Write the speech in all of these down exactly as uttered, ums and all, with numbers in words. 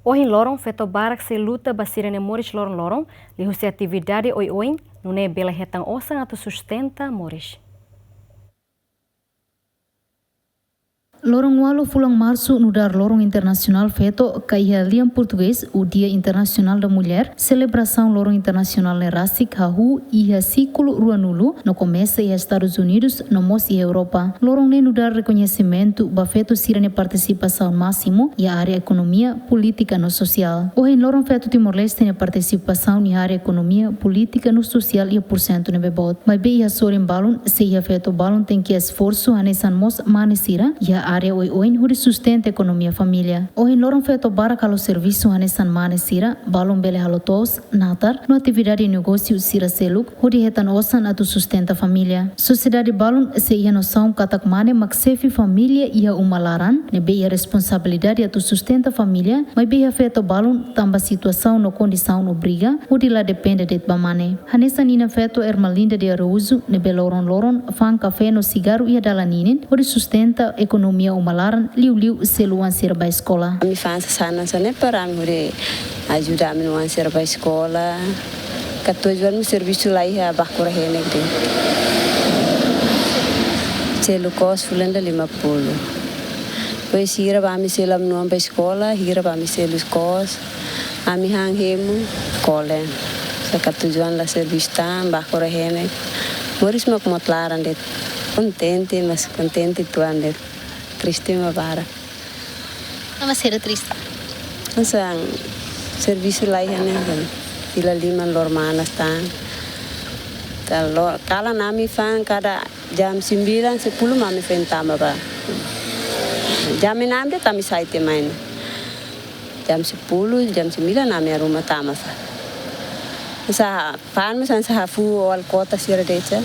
Ohin loron feto barak sei luta ba sira-nia moris loron-loron, liuhusi atividade oioin, nune'e bele hetan osan atu sustenta moris. Loron ualu fulan Marsu nu'udar Loron Internasionál Feto, ka iha lian Portugés, o Dia Internacional da Mulher, selebrasaun Loron Internasionál ne'e rasik hahú iha sékulu ruanulu, no komesa iha Estadus Unidus, no mós iha Europa. Loron ne'e nu'udar rekoñesimentu ba feto sira-nia partisipasaun másimu iha área ekonomia, polítika no sosiál. Ohin loron feto Timor-Leste nia partisipasaun iha área ekonomia, polítika no sosiál iha porsentu ne'ebé boot. Maibé iha sorin balun, se iha feto balun tenke esforsu hanesan mós mane sira iha área oioin hodi sustenta ekonomia família. Ohin loron feto barak halo servisu hanesan mane sira, balun bele halo to'os, natar, no atividade negósiu sira seluk, hodi hetan osan atu sustenta família. Sosiedade balun sei iha nosaun katak mane mak xefe família iha uma laran, ne'ebé iha responsabilidade atu sustenta família, maibé iha feto balun tanba situasaun no kondisaun obriga hodi la depende de'it ba mane. Hanesan inan feto Ermelinda de Araújo, ne'ebé loron-loron fa'an kafé no sigarru iha dalan ninin, hodi sustenta ekonomia uma laran, liuliu selu oan sira ba eskola. Ami fa'an sasán hanesan ne'e para ami hodi ajuda ami-nia oan sira ba eskola. Katuas-oan mós servisu la iha, bakura henek de'it. Selu kos fulan ida lima puluh. Depois hira ba ami selu ami-nia oan ba eskola, hira ba ami selu kos. Ami han hemu, kolen. Sá katuas-oan la servisu tan, bakura henek. Moris mak mout laran de'it. Kontente, mas kontente uitoan de'it. Triste mak barak. Tanba saida triste? Hanesan servisu la iha ne'e kan. Fila liman loro-manas tan. Kalau, kalan ami fa'an kada jam sembilan sepuluh mak ami foin tama ba. Jam enam de'it ami sai tiha mai ne'e. Jam sepuluh, jam sembilan ami arruma tama fa'an. Sá fa'an mós hanesan hahú oan kota sira de'it.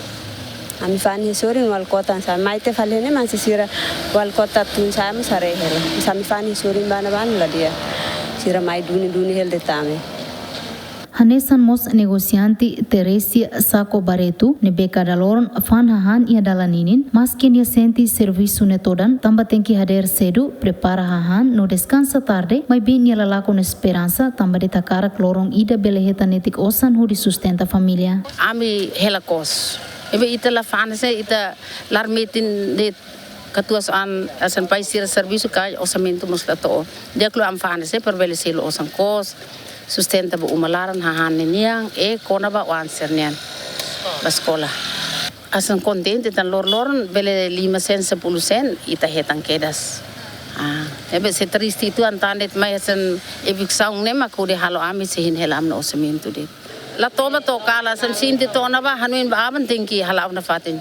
Ami fa'an iha sorin oan kota hanesan mai tiha fali ne'e mak sira oan kota tun sai mós haree hela. Hanesan ami fa'an iha sorin bana-bana la di'ak. Sira mai duni-duni hela de'it ami. Hanesan mós negosiante Teresia Saco Barreto, ne'ebé kada loron fa'an hahán iha dalan ninin, maski nia sente servisu ne'e todan, tanba tenke hadeer sedu, prepara hahán no deskansa tarde, maibé nia la lakon esperansa, tanba de'it hakarak loron ida bele hetan netik osan hodi sustenta família. Ami hela kos. Ne'ebé ita la fa'an se ita laran metin de'it katuas-oan hanesan pai sira servisu ka orsamentu mós la to'o. Di'ak liu ami fa'an se para bele selu osan kos, sustenta ba uma laran hahán ninian, i kona-ba oan sira-nian ba eskola. Hanesan kontente tan loron-loron bele lima sen, sepuluh sen, ita hetan kedas. Ah, ne'ebé sei triste uitoan tan de'it mai hanesan eviksaun ne'e mak hodi halo ami sei hein hela ami-nia orsamentu de'it. La toba toka la hanesan sente to'o ona ba hanoin ba aban tenke hala'o nafatin.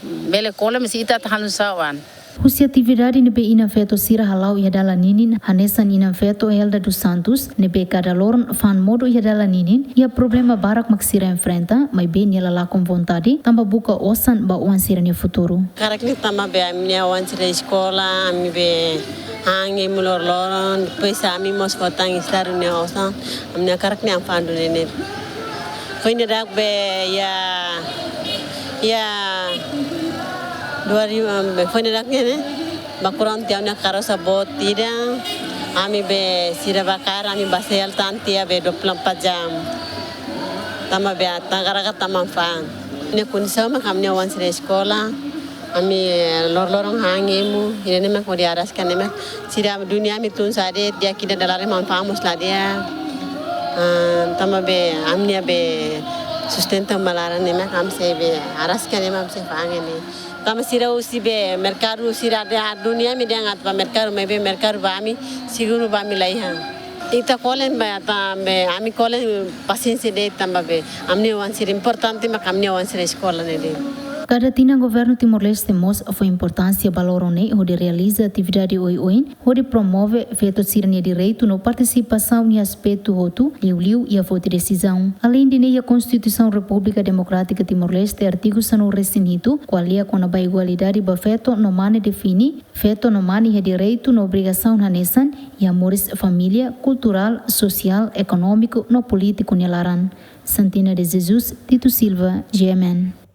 Bele kolen mas ita atu halo sá oan. Husi atividade ne'ebé inan feto sira hala'o iha dalan ninin, hanesan inan feto Helda dos Santos, ne'ebé kada loron fa'an modo iha dalan ninin, iha problema barak mak sira enfrenta, maibé nia la lakon vontade, tanba buka osan ba oan sira-nia futuru. Hakarak ne'e tanba be ami-nia oan sira eskola, ami be han hemu loron-loron, depois ami mós fó tan Estadu nia osan, ami-nia hakarak ne'e ami fa'an duni ne'e. Foin ida-ne'e be iha, iha dua ribu, em, be foin ida-ne'e ne'e, bakuran tiha ami-nia karosa boot ida, ami be sira bá kaer, ami bá sel tan tiha be dua puluh empat jam. Tanba be ita hakarak tanba fa'an. Ne'e kondisaun mak ami-nia oan sira eskola, ami, eh, loron-loron han hemu, ida-ne'e mak hodi araska ne'e mak. Sira duni ami tun sá de'it, di'ak ida dala ruma fa'an mós la di'ak. Ah, tanba be, ami-nia be sustenta uma laran ne'e mak ami sei be araska ne'e mak ami sei fa'an ne'e. Tanba sira husi be merkadu sira dehan duni ami dehan atu bá merkadu, maibé merkadu ba ami, seguru ba ami la iha. Ita kolen ba tanba ami kolen pasiénsia de'it tanba be ami-nia oan sira importante mak ami-nia oan sira eskola ne'e de'it. Kada tinan Governu Timor-Leste mós fó importánsia ba loron ne'e hodi realiza atividade oioin, hodi promove feto sira-nia direitu no partisipasaun iha aspetu hotu, liuliu iha foti desizaun. Aleinde ne'e iha Konstituisaun Repúblika Demokrátika Timor-Leste artigu sanulu-resin-hitu, ko'alia kona-ba igualdade ba feto no mane define, feto no mane iha direitu no obrigasaun hanesan, iha moris família, kulturál, sosiál, ekonómiku no polítiku nia laran. Santina de Jesus, Tito Silva, G M N.